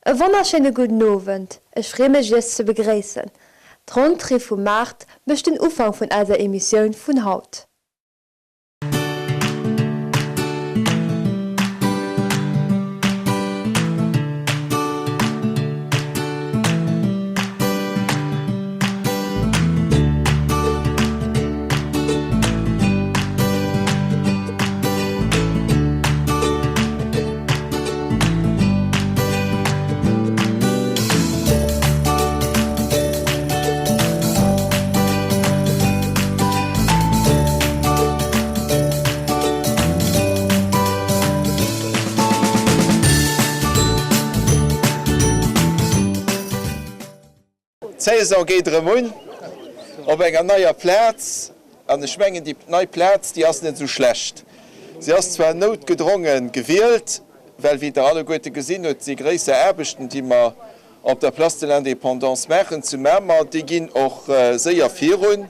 E wonnerschéine gudden Owend, ech free mech iech ze begréissen. D'Rentrée vum Maart mécht den Ufank vun eiser Emissioun vun haut. D'Saison geet erëm un op enger neier Plaz. An ech mengen, déi nei Plaz, déi ass net esou schlecht. Se ass zwar noutgedronge gewielt, well, wéi Der alleguerte gesinn hutt, si gréisser Aarbechten, déi mer op der Place de l'Indépendance maachen zu Mamer, déi ginn och séier virun.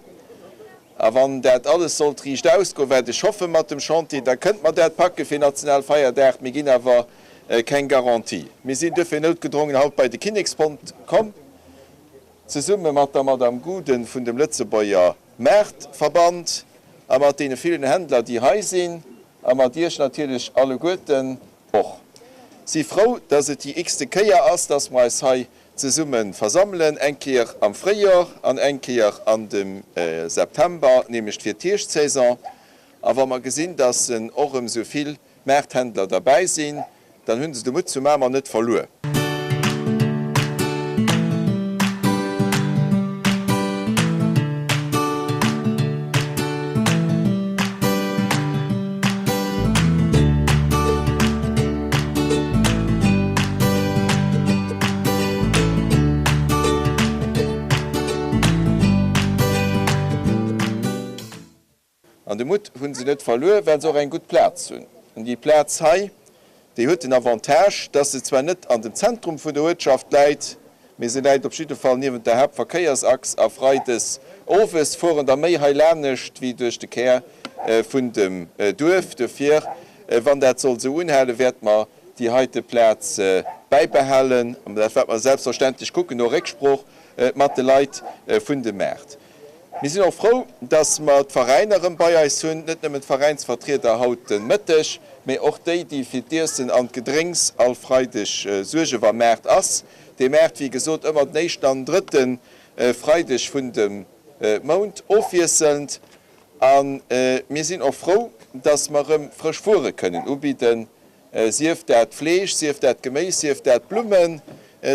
A wann dat alles sollt riicht ausgoen, wat ech hoffe mat dem Chantier, da kënnte mer dat packe fir Nationalfeierdag. Mir ginn awer keng Garantie. Mir sinn duerfir noutgedrongen haut bei de Kinnekspont komm, zesumme mat der Madame Guden vun dem Lëtzebuerger Maartverband a mat deene villen Händler, déi hei sinn, a mat Iech natierlech alleguerten och. Si frou, dass et déi x-te Kéier ass, dass mer eis hei zesumme versammelen, eng Kéier am Fréijor an eng Kéier an dem September, nämlech fir d'Hierschtsaison. A wa mer gesinn, dass och erëm esou vill Maarthändler derbäi sinn, dann hunn se de Mutt zu Mamer net verluer. An de Mutt hu se net verluer, well se och eng gutt Plaz hunn. An déi Plaz hei, déi huet den Avantage, dass se zwar net an dem Zentrum vun der Uertschaft läit, mee se läit op jidde Fall niewent der Haaptverkéiersachs a freides owes fueren der méi hei lanescht wéi duerch de Kär vun dem Duerf. Dofir, wann dat sollt esou unhalen, wäerte mer déi heite Plaz bäibehalen. An dat wäerte mer selbstverständlech kucken no Récksprooch mat de Leit vun dem Maart. Mir sinn och frou, dass mer d'Veräiner erëm bei eis hunn, net nëmmen d'Veräinsvertrieder haut de Mëtteg, mee och déi, déi fir d'Iessen an d'Gedrénks all Freideg suergen, wa Maart ass. Dee Maart, wéi gesot, ëmmer den éischten an den drëtte Freideg vun dem Mount, ofwiesselnd. A mir sinn och frou, dass mer erëm frësch Wuere kënnen ubidden, sief dat Fleesch, sief dat Geméis, sief dat Blummen,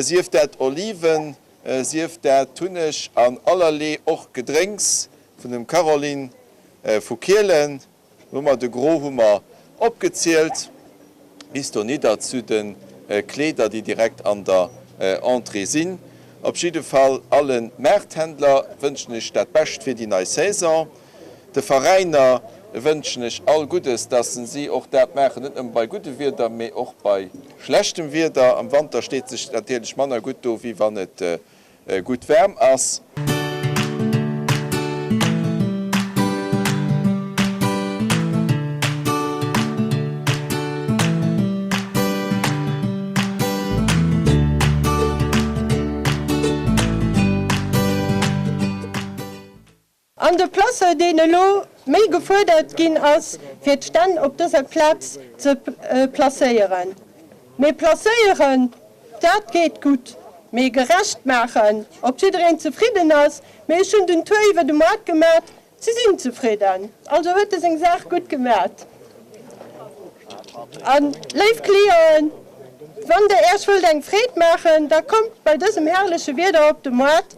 sief dat Oliven, Sief dat Hunneg an allerlee och Gedrénks vun dem Caroline vu Kielen, hu mer de Gros hu mer opgezielt, bis donidder zu de Kleeder déi direkt an der Entrée sinn. Op jidde Fall alle Maarthändler wënschen ech dat Bescht fir déi nei Saison. De Veräiner wënschen ech all Guddes, dass si och dat maachen, net nëmme bei gudde Wieder, mee och bei schlechtem Wieder. Am Wanter steet sech natierlech manner gutt do, wéi wann et gutt waarm ass. An de Placeur, deen elo méi gefuerdert ginn ass, fir d'Stänn op dëser Plaz ze placéieren. Mee placéieren, dat geet gutt, mee gerecht maachen, ob jiddereen zefridden ass, mee ech hunn den Tour iwwer de Moart gemat, si sinn zefridden, also huet e seng Saach gutt gemat. A léif Clienten, wann der Äech wëllt eng Freed maachen, da kommt bei dësem herrleche Wieder op de Moart,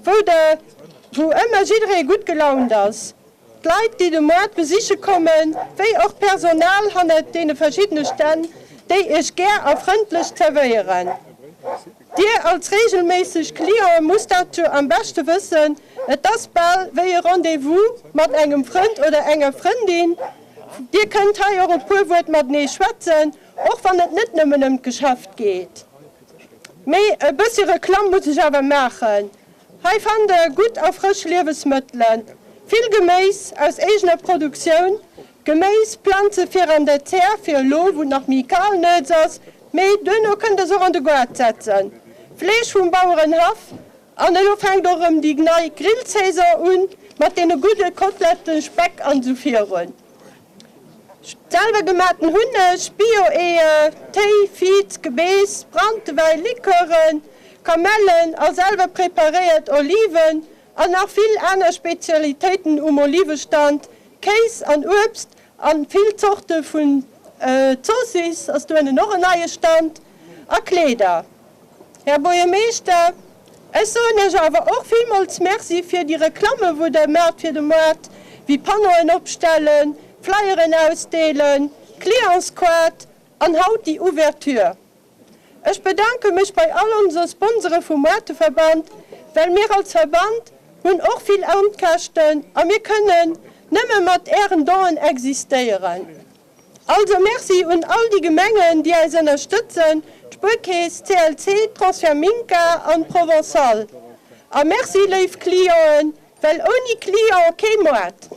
wou der wou ëmmer jidderee gutt gelaunt ass, d'Leit déi de Moart besiche kommen, wéi och d'Personal hannert deene verschiddene Stänn, déi iech gär a frëndlech zerwéieren. Dir als reegelméisseg Cliente musst dat jo am beschte wëssen, et ass bal wéi e Rendez-vous mat engem Frënd oder enger Frëndin. Dir kënnt hei och e puer Wuert matenee schwätzen, och wann et net nëmmen ëm d'Geschäft geet. Mee e bëssi Reklamm muss ech awer maachen, Hei fannt der gutt a frësch Liewesmëttelen, vill Geméis aus eegener Produktioun, Geméis, Planze fir an der Zär fir elo wou et nach méi kal nuets ass, Mee duerno kënnt der se och an de Goart setzen. Fleesch vum Bauerenhaff. An elo fänkt och erëm déi nei Grillsaison un, mat deene gudde Koteletten, Speck an esou virun. Selwer gemaaten Hunneg, Bio-Eeër, Téi, Viz, Gebeess, Branntewäi, Likören, Kamellen a selwer preparéiert Oliven an nach vill aner Spezialitéiten um Olivestand, Kéis an Uebst an vill Zorte vun Zoossiss ass doënnen och en neie Stand a Kleeder. Här Buergermeeschter, ech soen Iech awer och villmools Merci fir déi Reklamme wou Der maacht fir de Moart, wéi Panneauen opstellen, Flyeren ausdeelen, Clientskoart an haut déi Ouverture. Ech bedanke mech bei all onse Sponsore vum Moarteverband, well mir als Verband hunn och vill Onkäschten a mir kënnen nëmme mat Ären Don'en existéieren. Also Merci un all déi Gemengen, déi äis ënnerstëtzen, d'Spuerkeess, CLC, Transfert Minka an Provençale. A Merci léif Clienten, well ouni Client kee Moart.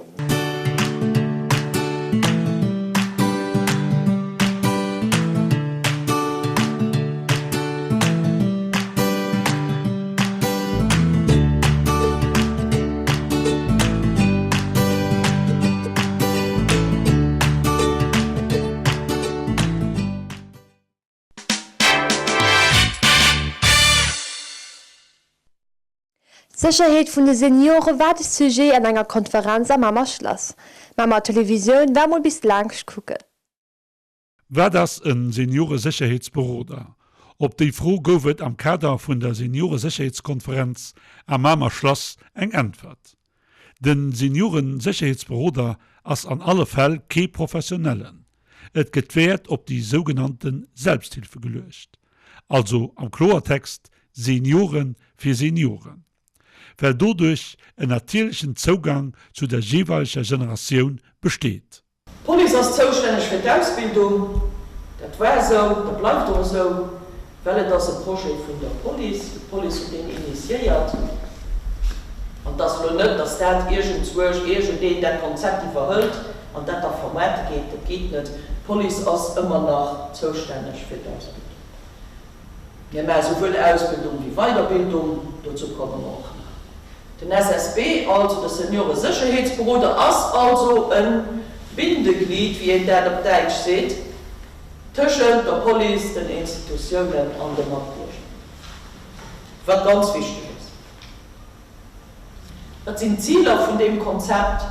D'Sécherheet vun de Seniore war de Sujet an enger Konferenz am Mamer Schlass. D'Mamer Televisioun war mol bis laangscht kucken. Wat ass e Senioresécherheetsberoder? Op déi Fro gouf et am Kader vun der Senioresécherheetskonferenz am Mamer Schlass eng Äntwert. De Senioresécherheetsberoder ass an alle Fäll kee Professionellen. Et gëtt Wäert op déi sougenannte Selbsthilfe geluecht. Also am Kloertext, Seniore fir Senioren. Well doduerch en natierlechen Zougang zu der jeeweileger Generatioun besteet. D'Police ass zoustänneg fir d'Ausbildung. Dat war esou, dat bleift och esou, well et ass e Projet vun der Police. D'Police huet deen initiéiert. An et ass elo net, datt dat iergendzwousch iergendeen dat Konzept iwwerhëlt an dat da vermaarte geet. Dat geet net. D'Police ass ëmmer nach zoustänneg fir d'Ausbildung. Mir maache souwuel Ausbildung wéi Weiderbildung. Dozou komme mer och nach. Den SSB, also de Senioresécherheetsberoder, ass also e Bindeglied, wéi een dat op Däitsch seet, tëschent der Police, den Institutiounen an de Matbierger, wat ganz wichteg ass. Wat sinn d'Ziler vun deem Konzept?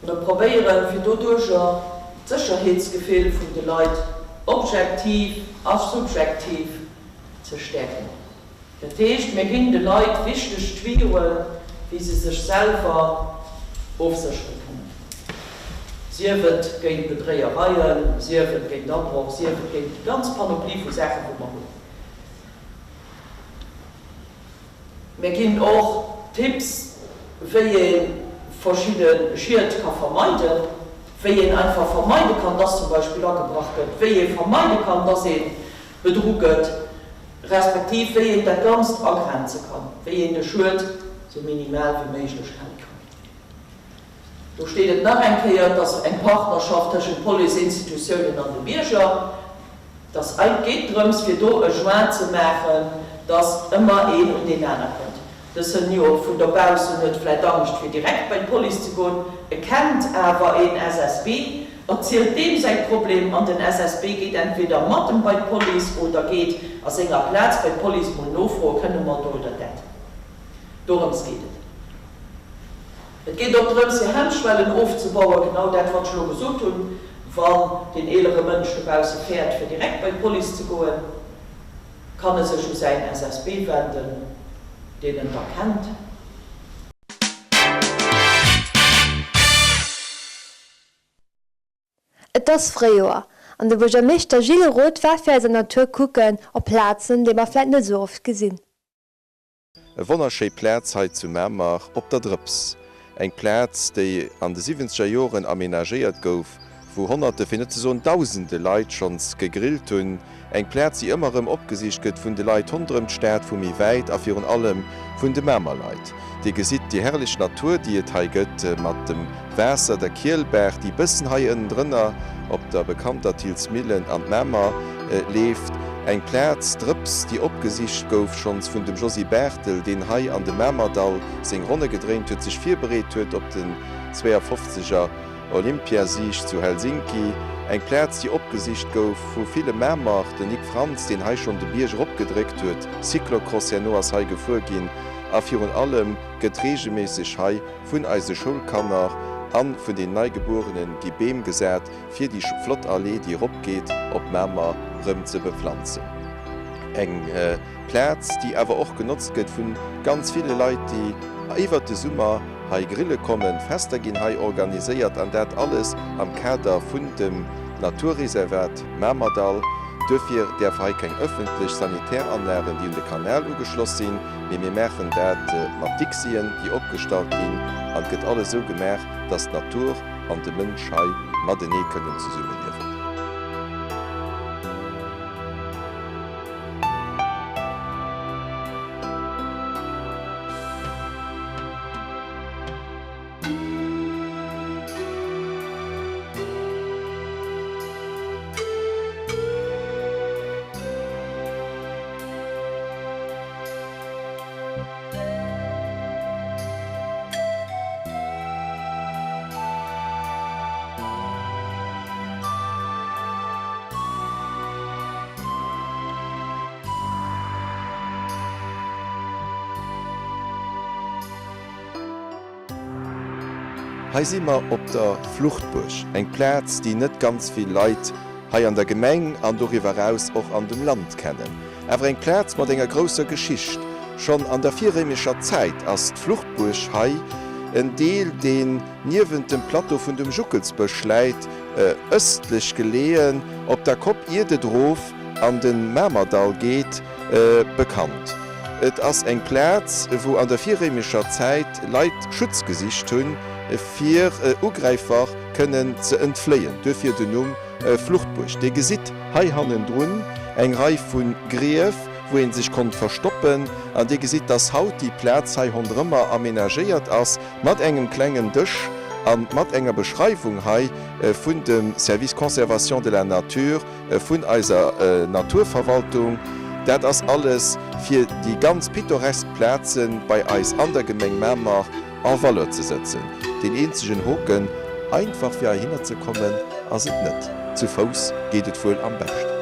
Mir probéieren, fir doduercher d'Sécherheetsgefill vun de Leit objektiv a subjektiv ze stäerken. Dat heescht, mir ginn de Leit wichteg Tuyauen, wéi se sech selwer ofséchere kënnen, sief et géint Bedréiereien, sief et géint Abroch, sief et géint déi ganz Panoplie vu Saachen, wou mer hunn. Mir ginn och Tipps, wéi ee verschidde Schied ka vermeiden, wéi een einfach vermeide kann, dass zum Beispill agebrach gëtt, wéi ee vermeide kann, dass ee bedru gëtt, respektiv wéi een dat Ganzt agrenze kann, wéi een de Schued sou minimal wéi méiglech hale kann. Do steet et nach eng Kéier, et ass eng Partnerschaft tëschent Police-Institutiounen an de Bierger. Dass et geet drëms, fir do e Joint ze maachen, dass ëmmer een un deen aner kënnt. De Senior vun dobaussen huet vläicht Angscht, fir direkt bei d'Police ze goen, e kennt awer een SSB, erzielt deem säi Problem an den SSB geet entweder mat em bei d'Police oder geet a senger Plaz bei d'Police mol nofroen, kënne mer do oder dat. Dorëms geet et. Et geet och drëms, fir Hemmschwellen ofzebauen, genau dat, wat ech elo gesot hunn, Wann deen eelere Mënsch dobausse fäert, fir direkt bei d'Police ze goen, kann e sech u säin SSB wenden, deen en da kennt. Et ass Fréijoer an de Buergermeeschter Gilles Roth war fir eis an Natur kucken op Plazen, déi mer vläit net esou oft gesinn. E wonnerschéi Plaz hei zu Mamer op der Drëps. Eng Plaz, déi an de siwwenzeger Joren amenagéiert gouf, wou Honnerte, fir net ze soen Dausende Leit schonns gegrillt hunn. Eng Plaz, déi ëmmer erëm opgesicht gëtt vun de Leit ronderëm d'Stad, vu méi wäit a virun allem vun de Mamer Leit. Dir gesitt déi herrlech Natur, déi et hei gëtt, mat dem Waasser, der Kielbaach, déi bëssen hei ënnendrënner op der bekannter Thillsmillen an d'Mamer leeft. Eng Plaz, Drëps, déi opgesicht gouf schonns vun dem Josy Barthel, deen hei an dem Mamerdall seng Ronne gedréint huet, sech virbereet huet op den 52 er. Olympiasieg zu Helsinki, eng Plaz déi opgesicht gouf vu ville Mamer, den Nic Frantz deen hei schonn de Bierg eropgedréckt huet, Cyclocross herno ass hei gefuer ginn a virun allem gëtt reegelméisseg hei vun eise Schoulkanner a vun den Neigebuerenen gi Beem gesat fir déi flott Allee déi eropgeet op Mamer rëm ze beplanzen. Eng Plaz déi awer och genotzt gëtt vun ganz ville Leit déi iwwert de Summer hei grille kommen. Fester ginn hei organiséiert an dat alles am Kader vun dem Naturreservat Mamerdall. Duerfir däerf hei keng ëffentlech Sanitäranlagen, déi un de Kanal ugeschloss sinn, mee mir maachen dat mat Dixien, déi opgestallt ginn an et gëtt alles esou gemaach, dass d'Natur an de Mënsch hei matenee kënnen zesummeliewen. Hei si mer op der Fluchtbuerg, eng Plaz, déi net ganz vill Leit hei an der Gemeng an doriwwer eraus och an dem Land kennen. Awer eng Plaz mat enger grousser Geschicht. Schonn an der virréimescher Zäit ass d'Fluchtbuerg hei, en Deel, deen niewent dem Plateau vun dem Juckelsbësch läit, ëstlech geleeën, op der Kopp iert et erof an de Mamerdall geet, bekannt. Et ass eng Plaz, wou an der virréimescher Zäit Leit Schutz gesicht hunn, fir Ugräifer kënnen ze entfléien, duerfir den Numm Fluchtbuerg. Dir gesitt hei hannendrun eng Rei vu Grief, wou ee sech konnt verstoppen. An Dir gesitt, dass haut déi Plaz hei ronderëmmer aménagéiert ass mat engem klengen Dësch a mat enger Beschreiwung hei vun dem Service Conservation de la Nature vun eiser Naturverwaltung. Dat ass alles, fir déi ganz pittoresk Plaze bei eis an der Gemeng Mamer en valeur ze sëtzen. Deen eenzegen Hoken, einfach fir heihinner ze kommen ass et net. Zu Fouss geet et wuel am beschten.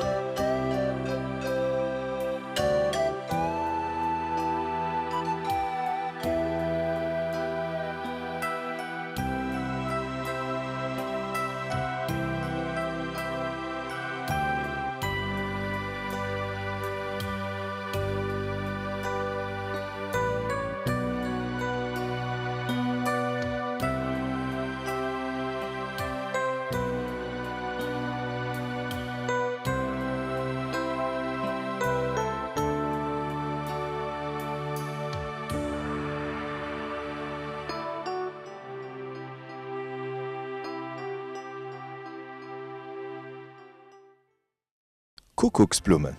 Kuckucksblummen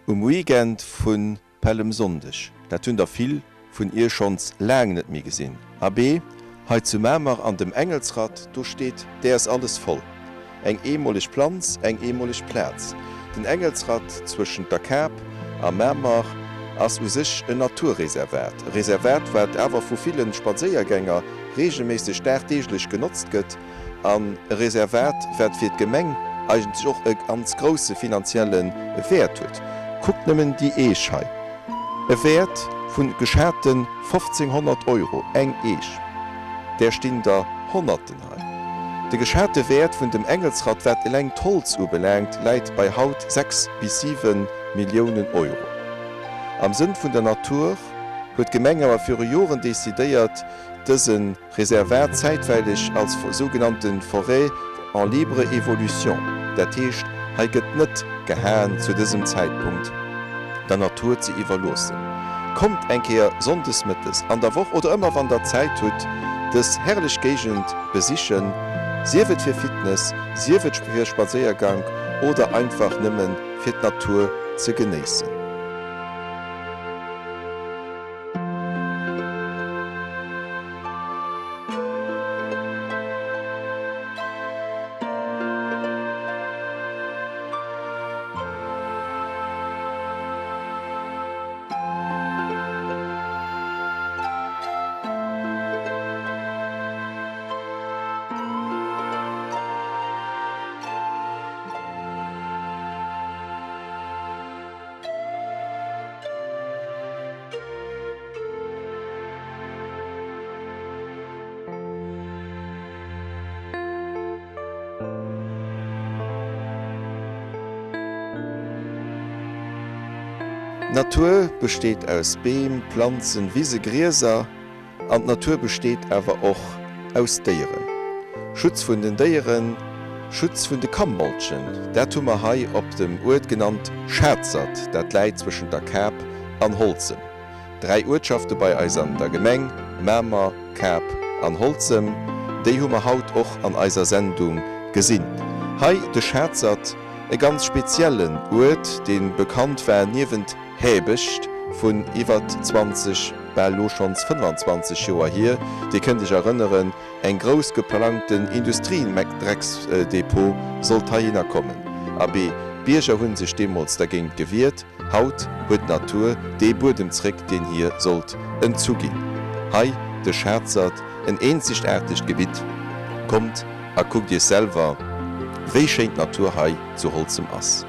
um Weekend vu Pällemsonndeg, dat hunn der vill vun iech schonns laang net méi gesinn. Abee, hei zu Mamer an dem Engelsratt, do steet däers alles voll. Eng eemoleg Planz, eng eemoleg Plaz. Den Engelsratt zwëschent der Kap a Mamer ass u sech en Naturreservat. E Reservat, wat awer vu ville Spadséiergänger reegelméisseg dagdeeglech genotzt gëtt. An e Reservat, wat fir d'Gemeng eigentlech och e ganz grouse finanzielle Wäert huet. Kuckt nëmmen déi Eech hei, e Wäert vu geschate 1.500 Euro, eng Eech. Där stinn der Honnerten hei. De geschate Wäert vun dem Engelsratt, wat eleng d'Holz ubelaangt, läit bei haut 6 bis 7 Milliounen Euro. Am Sënn vun der Natur huet d'Gemeng awer viru Joren decidéiert, dëse Reservat zäitweileg als sougenannte Forêt en libre évolution, dat heescht, hei gëtt net gehaen, zu dësem Zäitpunkt der Natur ze iwwerloossen. Kommt eng Kéier sonndes mëttes, an der Woch oder ëmmer wann der Zäit hutt, dës herrlech Géigend besichen. Sief et fir Fitness, sief et fir Spadséiergank oder einfach nëmmen fir d'Natur ze genéissen. D'Natur besteet aus Beem, Planzen, Wise, Grieser an d'Natur besteet awer och aus Déieren. Schutz vun den Déieren, Schutz vun de Kammolchen, dat hu mer hei op dem Uert genannt Schaatzert, dat läit zwëschent der Kap an Holzem. Dräi Uertschafte bei eis an der Gemeng, Mamer, Kap an Holzem, déi hu mer haut och an eiser Sendung gesinn. Hei de Schaatzert, e ganz speziellen Uert, dee bekannt war niewent Häbecht vun iwwer 20, bal lo schonns 25 Joer hier, Dir kënnt Iech erënneren, eng grouss geplangten Industriedrecksdepot sollt heihinner kommen. Abee, d'Bierger hu sech deemools dergéint gewiert. Haut huet d'Natur dee Buedem zréck, deen hir sollt entzu ginn. Hei de Schaatzert, en eenzegaartegt Gebitt. Kommt a kuckt iech selwer, wéi schéin d'Natur hei zu Holzem ass.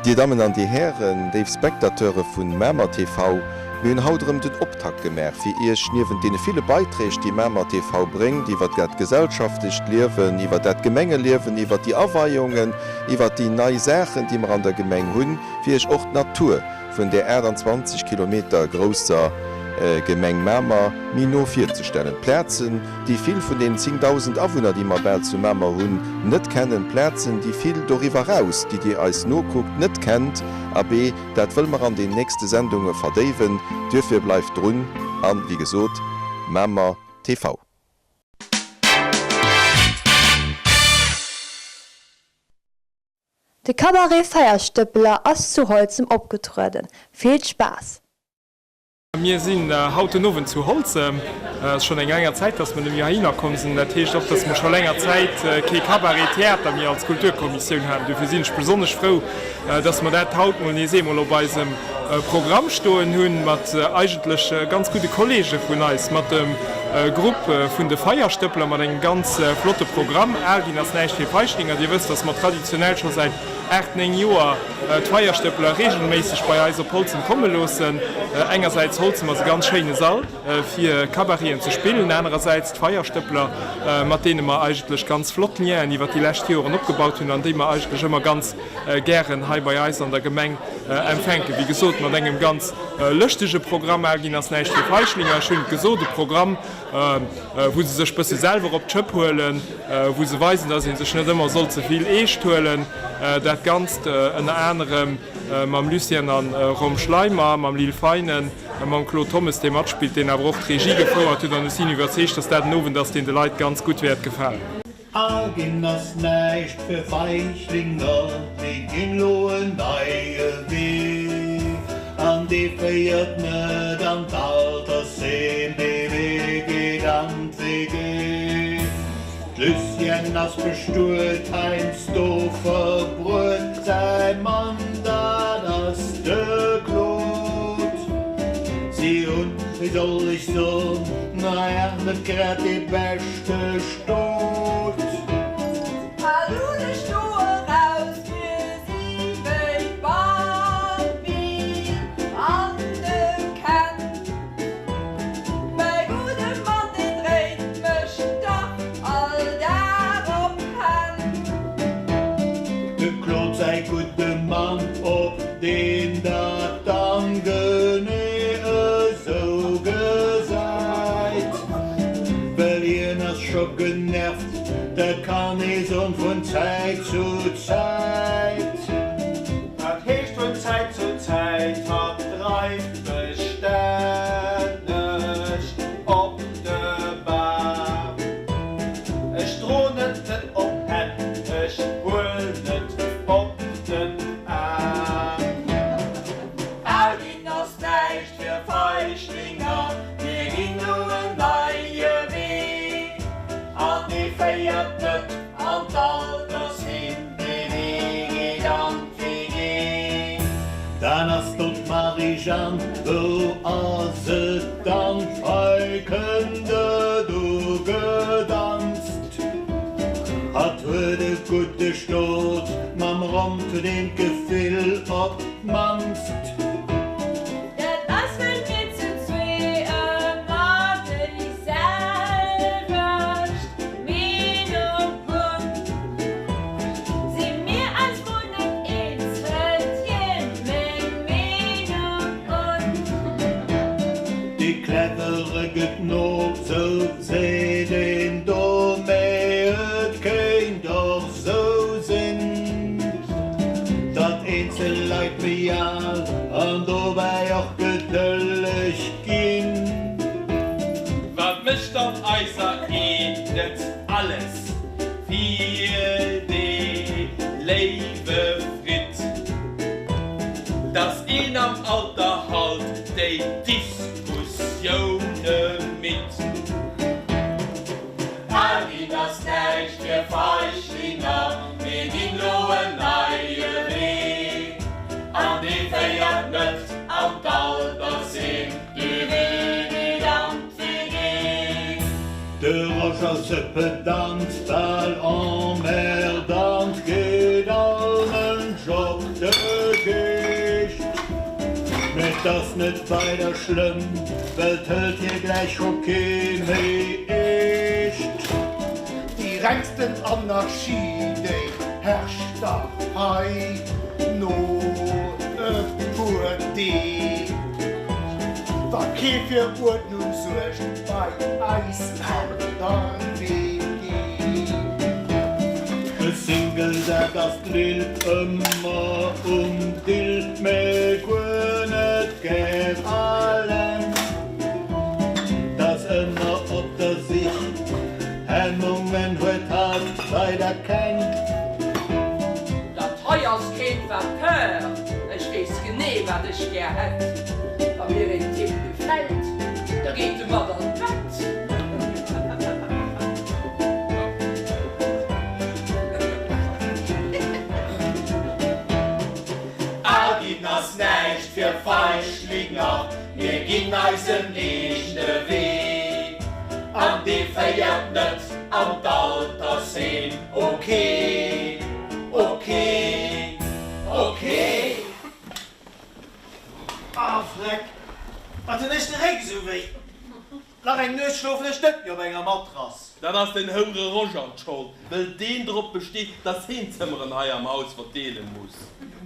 Dir Dammen an Dir Hären, léif Spectateure vu Mamer TV, mir hunn haut erëm den Optakt gemaach, fir Iech niewent deene ville Beiträg, déi Mamer TV bréngt, iwwer dat gesellschaftlecht Liewen, iwwer dat Gemengeliewen, iwwer déi Aweiungen, iwwer déi nei Saachen, déi mer an der Gemeng hunn, fir Iech och d'Natur vun där 28 Kilometer grousser Gemeng Mamer méi no virzestellen. Plazen, déi vill vun den 10.000 Awunner, déi mer bal zu Mamer hunn, net kennen. Plazen, déi vill doriwwer raus, déi Dir eis nokuckt, net kennt. Abee, dat wëlle mer an den nächste Sendunge verdéiwen. Duerfir bleift drun an, wéi gesot, Mamer TV. De Cabaret Feierstëppeler ass zu Holzem opgetrueden. Vill Spaass! Mir sinn haut den Owend zu Holzem. Et ass schonn eng länger Zäit, dass mer net méi heihinner komm sinn. Dat heescht och, dass mer scho länger Zäit kee Cabaret Theater méi als Kulturkommissioun haten. Dofir sinn ech besonnesch frou, dass mer dat haut mol nees eemol op eisem Programm stoen hunn, mat eigentlech ganz gudde Kollege vun eis, mat dem Grupp vun de Feierstëppler, mat engem ganz flotte Programm. Al ginn ass näischt fir Feichlinger. Dir wësst, dass mer traditionell scho säit 8, 9 Joer d'Feierstëppler regelméisseg bei eis op Holzem komme loossen. Engersäits, Holzem ass e ganz schéine Sall fir Cabareten ze spillen, anerersäits d'Feierstëppler, mat deene mer eigentlech ganz flott Lienen iwwer déi lescht Joren opgebaut hunn an déi mer eigentlech ëmmer ganz gären hei bei eis an der Gemeng empfänken. Wéi gesot, mat engem ganz lëschtege Programm. Al ginn ass näischt fir Feichlinger, ech hunn et gesot, e Programm, wou se sech bësse selwer op d'Schëpp huelen, wou se weisen, dass ee sech net ëmmer soll ze vill eescht huelen. Dat Ganzt ënner anerem mam Lucien a Rom Schleimer, mam Lil Feinen, mam Claude Thommes, dee matspillt, deen awer och d'Regie gefouert huet. An ech sinn iwwerzeegt, dass dat en Owend ass, deen de Leit ganz gutt wäert gefalen. Al ginn ass näischt fir Feichlinger, déi ginn lo en neie Wee. An dee féiert net an d'Altersheem, dee Wee geet an d'WG. D'Lucie. Hien ass bestuet, heiansdo verbruet, säi Mann, dat ass de Claude. Si hunn, wéi soll ech soen, naja, net grad dee beschte Stot. Al hunn ech do eraus gesi wéi d'Bambi an dem Ken. Mäi gudde Mann, deen dréit mech dach all Dag op d'Hänn. De Claude säi gudde Mann, ob deen dat dann genee esou gesäit, well hien ass scho genervt, dat kann ee soen, vun Zäit zu Zäit. Dat heescht vun Zäit zu Zäit, hatt dreift mech stänneg op de Bam. Ech droen et net op d'Hänn, ech huelen et op den Aarm. Al ginn ass näischt fir Feichtlinger, mir ginn no en neie Wee, an dee féiert net an d'Altersheem, dee Wee geet an d'WG. Dann ass do d'Marie-Jeanne, wou ass et dann? Hei kënnt et ugedanzt. Hatt huet e gudde Stot, mam Romp huet een d'Gefill op d'mannst. Dat ass well mir zu zwee ëmmer déi selwecht Meenung hunn. Si mir eis mol net eens, hëlt hien meng Meenung un. Dee Clevere gëtt no, sou seet een do, mee et kéint och sou sinn, datt eenzel Leit méi al an dobäi och gedëlleg ginn. Wat mécht dann eiser een net alles fir dee léiwe Fridd, dass een am Alter halt déi Diskussioune midd. Al ginn ass näischt fir Feichlinger, mir ginn lo en neie Wee, an dee féiert net an d'Altersheem, dee Wee geet an d'WG. De Rosch ass e Pedant, bal emmerdant, geet all Mënsch op de Geescht. Mee 't ass net weider schlëmm, well 't hëlt hie gläich scho kee méi eescht. Déi rengsten Anarchie, déi herrscht dach hei no e puer Deeg. Wa kee fir Uerdnung suergt bei eis an der WG. E Single, dat ass d'Lill, ëmmer um Dill, mee guer net gär alleng. T'ass ëmmer op der Sich, Hemmungen huet hatt leider keng. Dat hei ass keen Vapeur, ech weess genee wat ech gär hätt. Wa mir een Typ gefält, da geet e mat an d'Bett. Al ginn ass näischt fir Feichlinger, mir ginn eisen eegene Wee, an dee féiert net an d'Altersheem. Ok, ok, ok. Ah Freck, wat hunn ech de Réck esou wéi. Nach eng Nuecht schlofen ech net méi op enger Matrass. Dann ass den houere Roger d'Schold, wëll deen drop besteet, dass heen d'Zëmmeren hei am Haus verdeele muss.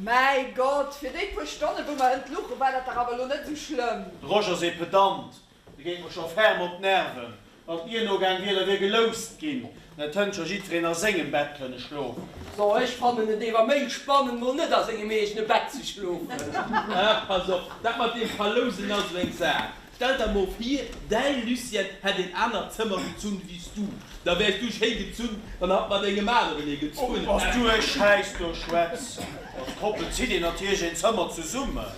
Mäi Gott, fir déi puer Stonnen, wou mer ënnt luchen, war dat dach awer elo net esou schlëmm. De Roger ass ee Pedant, dee geet mer scho ferm op d'Nerven. Wann et mir nogaang wier, da wier geloust ginn, an et hënt scho jiddwereen a sengem Bett kënne schlofen. So, ech fannen et ewer méi spannend, mol net a sengem eegene Bett ze schlofen. Ah, pass op, dat mat deem Verlousen ass esou eng Saach. Stell der mol vir, däi Lucien hätt een anert Zëmmer gezunn wéi s du. Da wäers du schéi gezunn, wann hatt mat engem aneren ee gezunn hätt. Bass du e Schäiss do schwätz! Als Koppel zitt een natierlech een Zëmmer zesummen.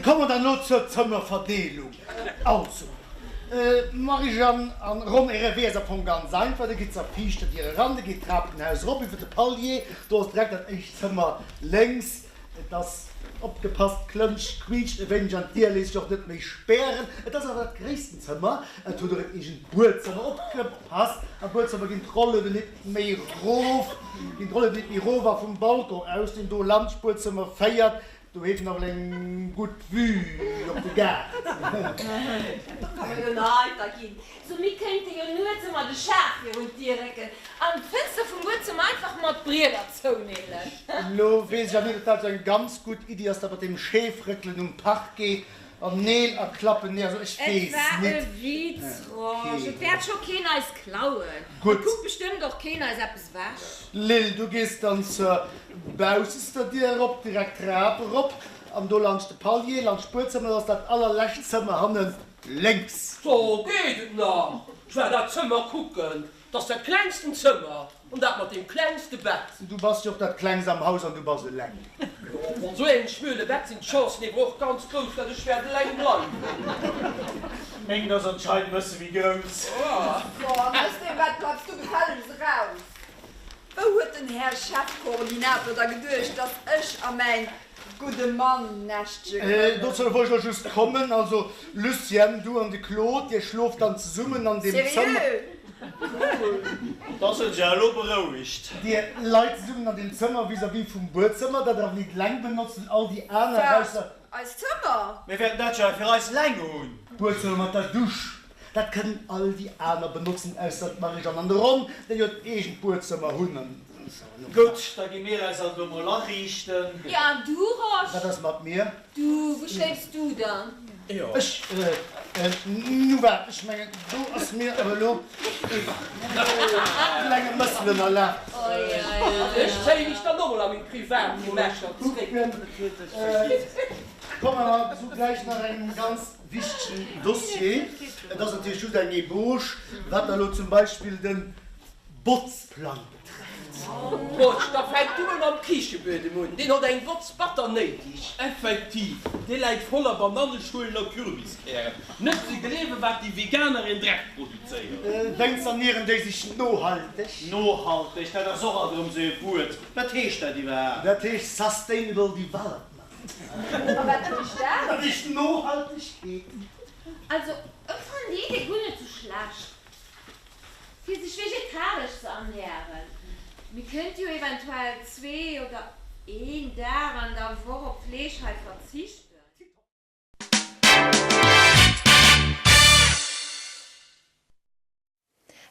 Komme mer dann elo zur Zëmmerverdeelung. Also. Marie-Jeanne an Ron, Äre Wee ass am Fong ganz einfach, Dir gitt zur viischter Dier eran, Dir gitt d'Trapenhaus erop iwwer de Palier, do ass direkt dat éischt Zëmmer lénks. Et ass, opgepasst, d'Klënsch quiitscht e wéineg an d'Dier léisst sech och net méi spären. Et ass awer dat gréissten Zëmmer, et huet och en eegent Buedzëmmer. Opgepasst, am Buedzëmmer ginn d'Rollueden nit méi rof, ginn d'Rollueden nit méi rof a vum Balcon aus, deen do laanscht d'Buedzëmmer féiert, Do heet en awer eng gutt Vue op de Gaart. Do ka mer jo neiter ginn. Sou, mir kéinte jo nuets ëmmer de Schaf virun d'Dier récken an d'Fënster vum Buedzëmmer einfach mat Brieder zouneelen. Lo weess ech awer net, ob dat sou eng ganz gutt Iddi ass, dat mat deem Scheefréckelen um Parquet an Neel a Klappen. Nee, also ech Et weess war e nit. Witz, Rosch. Et wäert scho keen eis klauen. Et Gutt. kuckt bestëmmt och keen eis eppes ewech. Lil, du gees dann zur baussester Dier erop, direkt d'Trap erop an do laanscht de Palier, laanscht d'Buedzëmmer, dat ass dat allerlescht Zëmmer hannen lénks. So geet et nach! Ech war dat Zëmmer kucken, 't ass dat klengsten Zëmmer an dat mat deem klengste Bett. Du bass jo och dat klengst am Haus an du bass eleng. Jo, an sou engem schmuele Bett sinn d'Chancen ewer och ganz grouss, dat ech wäert eleng bleiwen. Mengt ass anscheinend bësse méi grouss. So, an aus deem Bett bleifs du gefällegst eraus. Wou huet den Här Chefkoordinator da geduecht, dass ech a mäin gudde Mann nächtege kënnen? Dozou wollt ech elo just kommen. Also, Lucienne, du an de Claude, dir schlooft dann zesummen an deem Zëmmer. Seriö? Cool. Da sinn ech awer elo berouegt. Dir leit zesummen an deem Zëmmer vis-à-vis vum Buedzëmmer, dat der awer nit leng benotzt, well all déi aner Wat? Eist Zëmmer? Mir wäerten dat jo hei fir eis leng hunn. D'Buedzëmmer mat der Dusch. Dat kënnen all déi aner benotzen, ausser d'Marie-Jeanne an de Ron, déi jo d'eegent Buedzëmmer hunn. Gutt, da gi mir eis alt elo mol ariichten. Jo, an du, Rosch? Wat ass mat mir? Du, wou schléifs du dann? Ech, nu waart, ech mengen, do ass mir awer elo e klenge Mësselen erlaabt. Ech zéie mech dann och mol a meng privat Gemächer zréck. Komme mer zu gläich nach engem ganz Wichtegen Dossier, et ass natierlech just eng Ébauche, wat da elo zum Beispill de Botzplang betrefft. Rosch, da fänk du mol mam Kichebuedem un, deen hott eng Botz batter néideg. Effektiv, dee läit voller Bananneschuelen a Kürbiskären. Net ze gleewen, wat déi Veganer een Dreck produzéieren. Wéinst ernieren déi sech nohalteg? Nohalteg, dat ass och alt erëm sou e Wuert. Wat heescht dat iwwerhaapt? Dat heescht Sustainable Development. A wat heescht dat? Dat heescht Nohaltegkeet. Also ech fannen déi Idee guer net sou schlecht fir sech vegetaresch ze ernähren. Mir kënnte jo eventuell zwee oder een Dag an der Woch op Fleesch hei verzichten.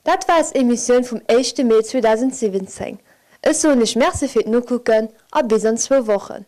Dat war eis Emissioun vum éischte Mee 2017. Ech soen iech Merci fir d'Nokucken a bis an zwou Wochen.